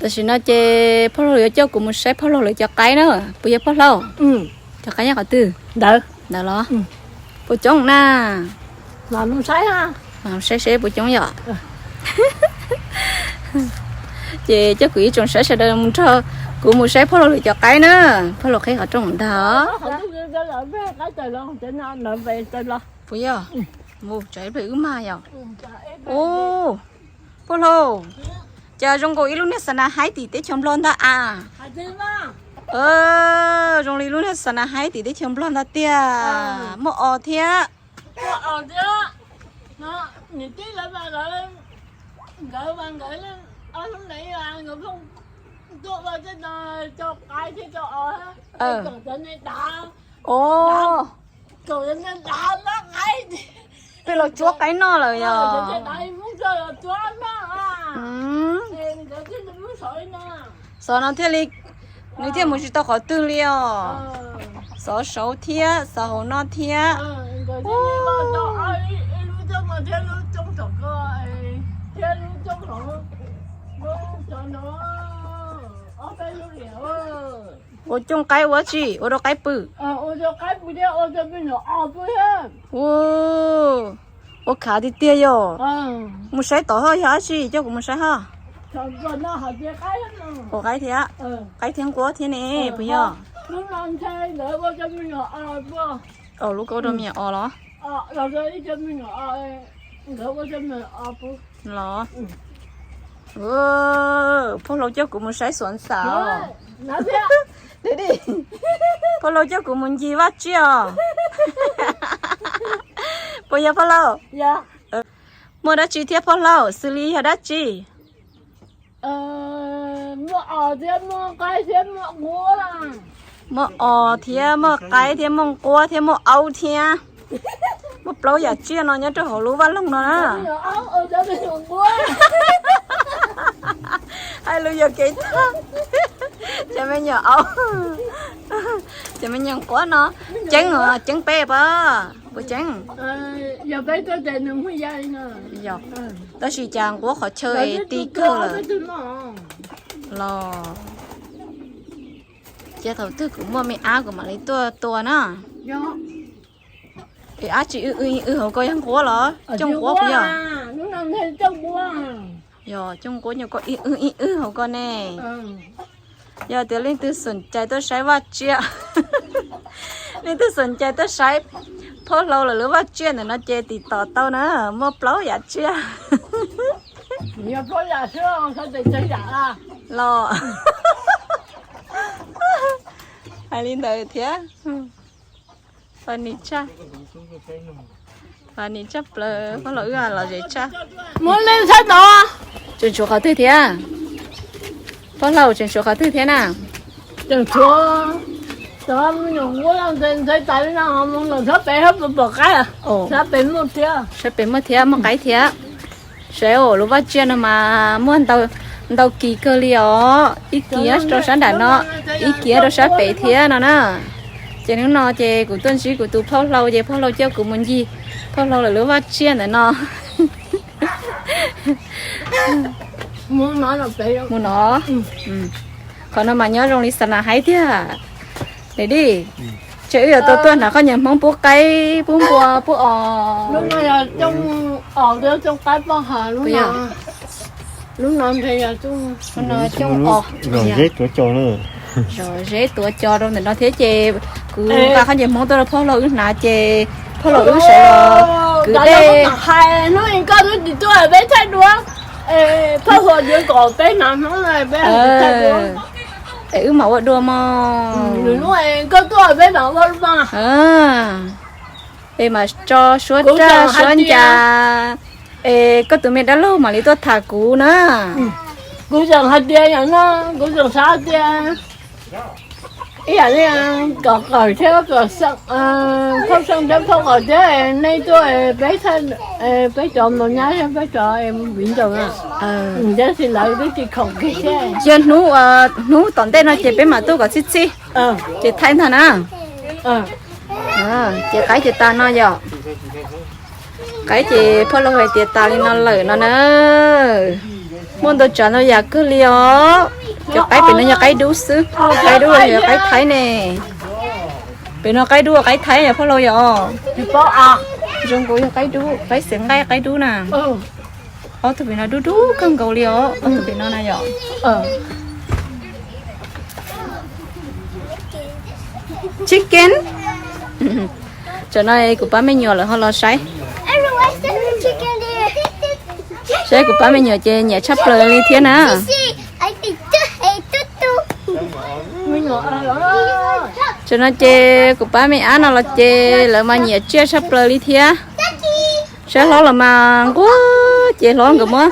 Tam sim no ces Phoj Laug yuav coj kuv mus saib Phoj Laug lawv cov qaib na, puas yog Phoj Laug? Cov qaib nyob qhov twg? Ntawd los? Puas coob na? Saib seb puas coob yom. Ces coj kuv ib tsoom saib sawv daws mus nrog kuv mus saib Phoj Laug lawv cov qaib na. Phoj Laug qhib qhov rooj ntag. Puas yog? Mus tso ib pliag wb mag yom. Ub, Phoj Laug, cas zoo nkaus ib lub niag xas nas haib tim teb chaws Nplog ntag as. Zoo li lub niag xas nas haib tim teb chaws Nplog ntag tiag, muaj os thiab. Ov, peb los cuab qaib noj lawm yog. Xov no thiaj li, nws thiaj mus tsis tau qhov twg li os. Xov saud thiab xov hauv no thiab. Ua cooj qaib ua tsi, ua rau qaib pw. Ua khav tiag tiag yog. Mus saib tom hov yog dab tsi, coj kuv mus saib hov. Ua qaib thiab, qaib thiab nquab thiab ne, puas yog? Lub koj ua rau me nyuam os los? Los. Phoj Laug coj kuv mus saib xuav xav os. Phoj Laug coj kuv mus ncig vaj tsiaj os. Puas yog Phoj Laug? Muaj dab tsi thiab Phoj Laug, xws li yog dab tsi? Muaj os thiab muaj qaib thiab muaj nquab. Muaj os thiab muaj qaib thiab muaj nquab thiab muaj aub thiab. Muaj plaub yam tsiaj no nyob rau hauv lub vaj loog no na. Hais lus yog kev tag. Cov me nyuam aub, cov me nyuam nquab no. Ceeb os, ceeb peb pab, puas ceeb? Tab sis cas nquab qhov chaw ti kawg lawm. Los, cia thaum twg kuv muaj me ab kuv mam li tuaj tua na. Es ab tsis w w hauv ko yog nquab los? Cooj nquab puas yog? Yog cooj nquab nyuam ko ib w ib w hauv ko ne. Yog tias leej twg xoom cai tuaj saib vaj tsiaj, leej twg xoom cai tuaj saib Phoj Laug lawv lub vaj tsiaj ntawm no ces tiv tom tau na, muaj plaub yam tsiaj. Los, hais li ntawd thiab. Funny tshaj, funny tshaj plaws, Phoj Laug wb los ze tshaj. Muab leej tshaj tod. Tseem tshuav qhov twg thiab? Phoj Laug tseem tshuav qhov twg thiab na? Tseem tshuav, cov me nyuam nquab ntxhais tas li no, mus lawm sab pem sab pem pom qaib, sab pem muaj thiab. Sab pem muaj thiab, muaj qaib thiab. Saib os, lub vaj tsiaj no mas muaj ntau kis kawg li os, ib kis rau sab nram no, ib kis rau sab pem thiab no na. Ces hnub no ces kuv tuaj ntsib kuv tus phauj hlau ces phauj hlau coj kuv mus ncig phauj hlau lawv lub vaj tsiaj ntawm no. Mus no, qhov no mas nyob zoo li xa nas haib tiag. Dij, ces wb yuav tau tuaj hnav khaub ncaws Hmoob pub qaib pub npua pub os. Lub no yog cooj os, cooj qaib poj ha, lub no, lub no ntshe yog cooj os. Zeb tuav co rau ntawm no thiab ces kuv nqa khaub ncaws Hmoob tuaj rau phauj hlau wb hnav ces phauj hlau wb sawv los kwv dej. Hais hnub koj twb tsis tuaj peb thaij duab, phauj hlau yuav kom peb hnav hnub no peb thaij duab. Es wb mam ua dua mog. Koj tuaj peb mam ua dua mog. Es mam tso suab raj suab ncas, es koj tus me dab laug mam li tuaj tham kuv na. Kuv tseem hais tias yam no, kuv tseem xav tias ib yam li kom qawm thiab, phauj Xeeb thiab phauj Qawm thiab nej tuaj, peb cov Npaus Nyab thiab peb cov viv ncaus na. Tab sis lawv twb tsis khoom kiag thiab. Yog hnub, hnub tom ntej no ces peb mam tuaj kom txhij txhij, ces thaij ntag na. Ces qaib ces tas no yom. Qaib ces phauj laug hais tias tas li no lawm no na. Muaj ntau tsav ntau yam kawg li os. Cov qaib pem no yog qaib dub xwb, qaib dub los yog qaib thaib ne. Pem no qaib dub qaib thaib yog phauj laus yog. Zoo nkaus yog qaib dub, qaib xiav nqaij qaib dub na. Ob tug pem no dub dub kawg nkaus li os, ob tug pem no na yom. Chicken. Tam no kuv pab me nyuam lawv ho los saib. Saib kuv pab me nyuam ces nyiam tshaj plaws li thiab na. Tam no ces kuv pab me ab no los ces lawv mas nyiam tsiaj tshaj plaws li thiab. Saib hlob los mas nquag ces hlob nkawd muab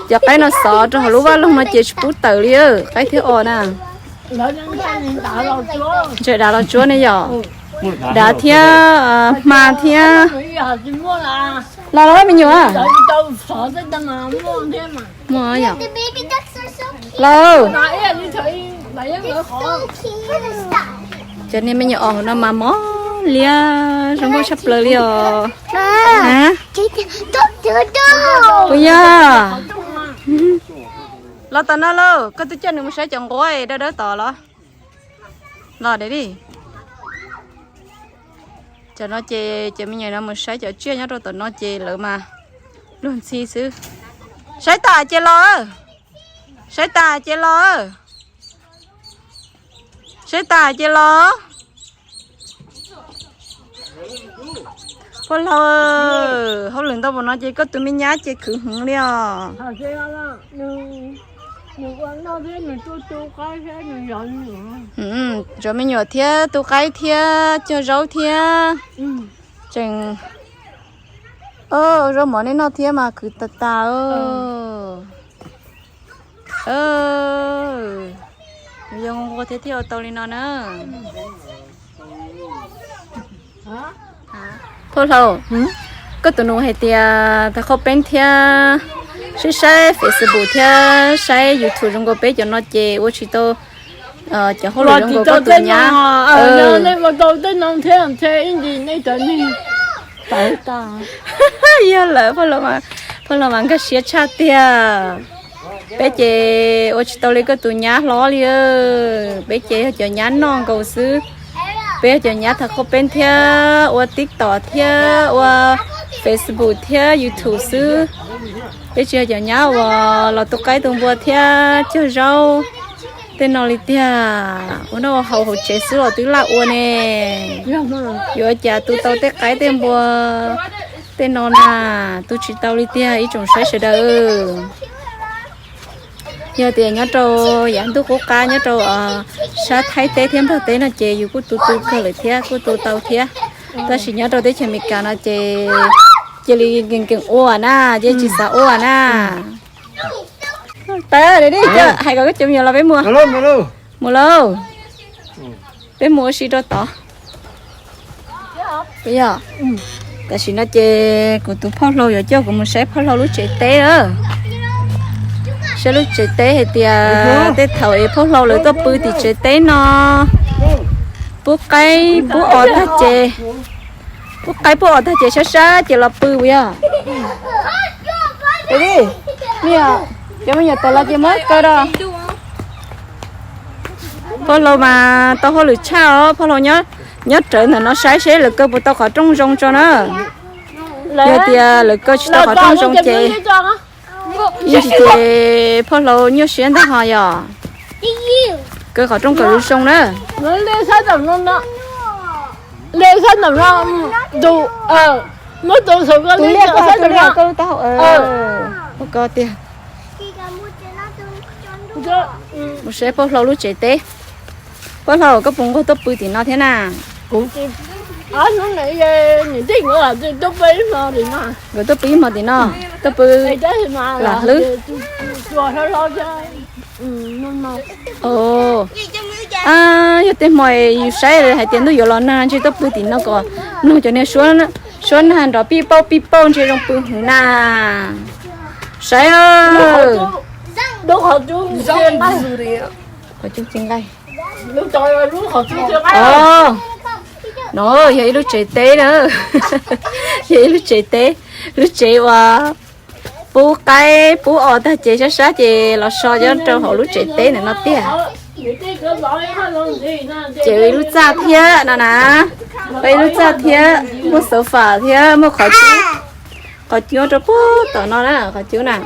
cov qaib no xov rau hauv lub vaj loog no ces tsis pub tawm li, qaib thiab os na. Ntshe dav los tsuab ne yom. Dav thiab hma thiab. Los los me nyuam. Los. Cov niag me nyuam os no mas mob liab zoo nkauj tshaj plaws li os. Puas yog? Los tom no lauj, koj twb coj nws mus saib cov nquab dawb dawb tod los. Los de li. Tam no ces cov me nyuam no mus saib cov tsiaj nyob rau tom no ces lawv mas luag ntxhi xwb. Saib tas ces los, saib tas ces los, saib tas ces los. Pog laus, hauj lwm ntau npaum no ces koj tus me nyab ces khwv heev li os. Zov me nyuam thiab tu qaib thiab cog zaub thiab. Tseem, zaub mov nej noj thiab mas khwv tas tas. Nws yog nquag thiab thiaj ua tau li no na. Phauj laus, koj tus nus hais tias tag qhov peb thiab saib saib Facebook thiab saib YouTube zoo nkaus peb cov no ces ua tsis tau cov hauj lwm zoo nkaus koj tus nyab. Yog lawm, phauj laus mas nkag siab tshaj tiag. Peb ces ua tsis tau li koj tus nyab hlob li. Peb ces yog cov nyab noj nkaus xwb. Peb yog cov nyab thav qhuab peb thiab ua TikTok thiab ua Facebook thiab YouTube xwb. Peb tsis yog cov nyab uas los tu qaib tu npua thiab cog zaub tej no li tiag. Ua noj ua haus hauv tsev xwb los twb laj ua ne. Yuav cas tu tau tej qaib tej npua tej no na, tu tsis tau li tiag ib tsoom saib sawv daws. Yog tias nyob rau yav ntuj qub qab nyob rau sab Thaib teb thiab Nplog teb no ces yus kuj tu tu kawg lawm thiab kuj tu tau thiab. Tab sis nyob rau teb chaws Amelikas no ces cia li nkees nkees ua na, ces tsis xav ua na. Tawm, hais kom koj cov me nyuam los peb mus. Mus lauj. Peb mus ua si rau tod. Tam sim no ces kuv tus phauj hlau yuav coj kuv mus saib phauj hlau lub tsev teb. Saib lub tsev teb hais tias tej thaum es phauj hlau lawv tuaj pw tim tsev teb no, pub qaib pub os tag ces, pub qaib pub os tag ces sab sab ces los pw puas yog? Cov me nyuam tawm los ces muab kaw rau. Phauj hlau mas tau hauj lwm tshaj os, phauj hlau nyob rawv ntawm no saib seb lawv kaw puas tau qhov rooj zoo tso na. Yog tias lawv kaw tsis tau qhov rooj zoo ces, yeej tsis ces phauj hlau nyuaj siab ntag ho yog. Kaw qhov rooj kom zoo zoo na. Tus liaj ko, tus liaj ko, tus liaj ko tiag. Mus saib phauj hlau lub tsev teb. Phauj hlau, koj puas nquag tuaj pw tim no thiab na? Nkawd tuaj pw ib hmo tim no, tuaj pw lam hlwb. Yog tej hmo yus saib hais tias ntuj yuav los nag ntshe tuaj pw tim no kom nug cov niag suab nag nrov pij pauj pij pauj ntshe zoo pw hwv na. Saib, qhov cub ci nqaij. No yog ib lub tsev teb na, yog ib lub tsev teb, lub tsev uas Pub qaib pub os tag ces sab sab ces los so nyob rau hauv lub tsev teb ntawm no tiag. Ces ua ib lub txaj thiab no na, ua ib lub txaj thiab, muaj xav fam thiab muaj qhov cub, qhov cub rau puag tom no na, qhov cub na,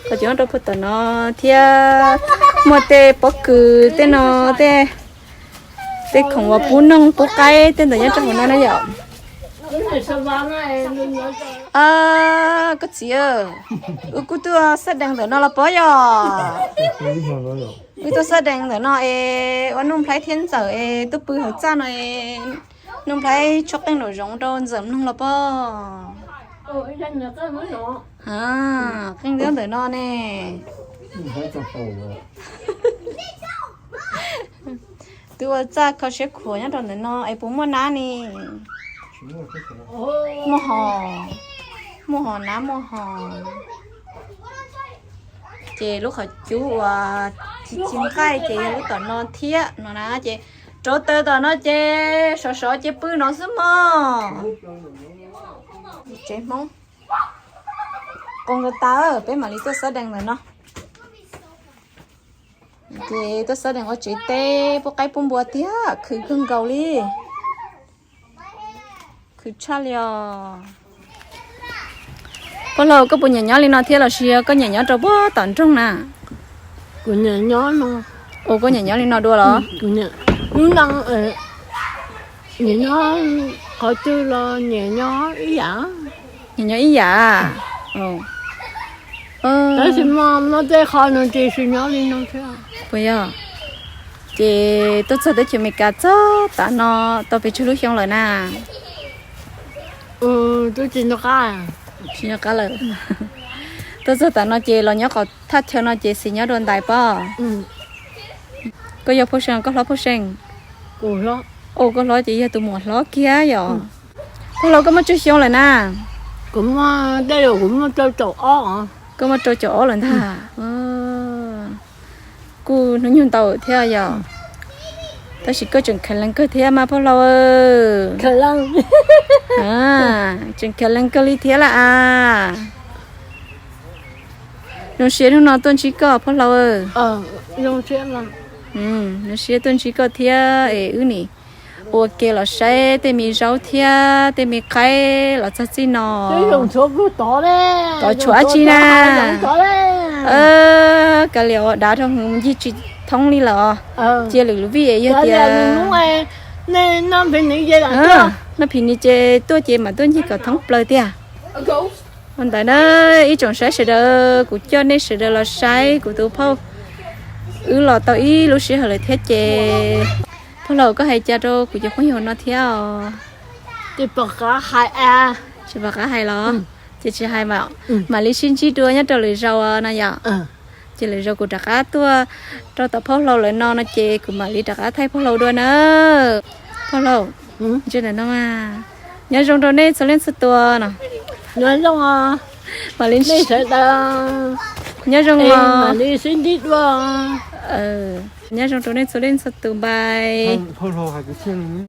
qhov cub rau puag tom no thiab, muaj tej pob kws tej no, tej, tej khoom uas pub noog pub qaib tej ntawd nyob rau hauv no na yom. Koj txiv, wb kuj tuaj xab dees ntawm no los pob yom. Wb tuaj xab dees ntawm no es ua Nuj Nplhaib thiab Ntxawm es tuaj pw hauv txaj no es Nuj Nplhaib tshuab qeej nraum zoov rau Ntxawm mloog los pob. Qeej ntiab ntawm no ne. Twb ua txaj kho siab khuav nyob rau ntawm no es puas muaj nab ne? Muaj hos, muaj hos nab muaj hos. Ces lub qhov cub uas ci ci nqaij ces yog lub tom no thiab no na ces rauv taws tom no ces sov sov ces pw no xwb mog. Tsev Hmoob qoo nkaus tas peb mam li tuaj xab dees ntawm no. Ces tuaj xab dees ua tsev teb pub qaib pub npua tiag khwv kawg nkaus li. Khwv tshaj li os. Pog Laug koj puas nyiam nyob li no thiab los sis koj nyiam nyob rau puag tom nroog na? Kuv nyiam nyob no. Ua koj nyiam nyob li no dua los? Kuv nyiam, lub no, nyiam nyob qhov twg los nyiam nyob ib yam. Nyiam nyob ib yam. Tab sis muaj tej qho no ces tsis nyob li no thiab. Puas yog? Ces tuaj txog teb chaws Amelikas txog tav no tau pes tsawg lub xyoo lawm na? Twb tsis nco qab, tsis nco qab lawm. Tuaj txog tav no ces los nyob qhov thaj chaw no ces xis nyob dua ntais pob. Koj yog Phauj Seej, koj hlob Phauj Seej? Ua koj hlob ces yog tus muam hlob kiag yom. Pog Laug koj muaj tsawg xyoo lawm na? Kuv muaj, kuv muaj rau caum ob. Koj muaj rau caum ob lawm ntag. Kuj hnub nyoog ntau thiab yom. Tab sis koj tseem khav lees kawg thiab mas Pog Laug. Tseem khav lees kawg li thiab lawm as. Zoo siab hnub no tuaj ntsib koj Pog Laug. Zoo siab tuaj ntsib koj thiab es wb nim ua ke los saib tej me zaub thiab tej me qaib los txog txij no. Tov tshuav dab tsi na? Kav liam ua dav rau hwv ncig tsis thoob li lawm os. Cia lwm lub vij yog tias noj phim ni ces tuaj ces mam tuaj ncig kom thoob plaws tiag. Ua ntawd na, ib tsoom saib sawv daws, kuv coj nej sawv daws los saib kuv tus phauj, wb los tau ib lub sij hawm lawm thiab ces Pog Laug koj hais cas rau kuv cov phooj ywg no thiab os? Tsis pom qab hais los? Ces tsis hais, mam li sib ntsib dua nyob rau lwm zaus no yom. Ces lwm zaus kuv rov qab tuaj rau tom Pog Laug lawm no no ces kuv mam li rov qab thaij Pog Laug dua na. Pog Laug, nyob zoo rau nej txhua leej txhua tus no. Mam li, nyob zoo os. Nyob zoo rau nej txhua leej txhua tus, bye.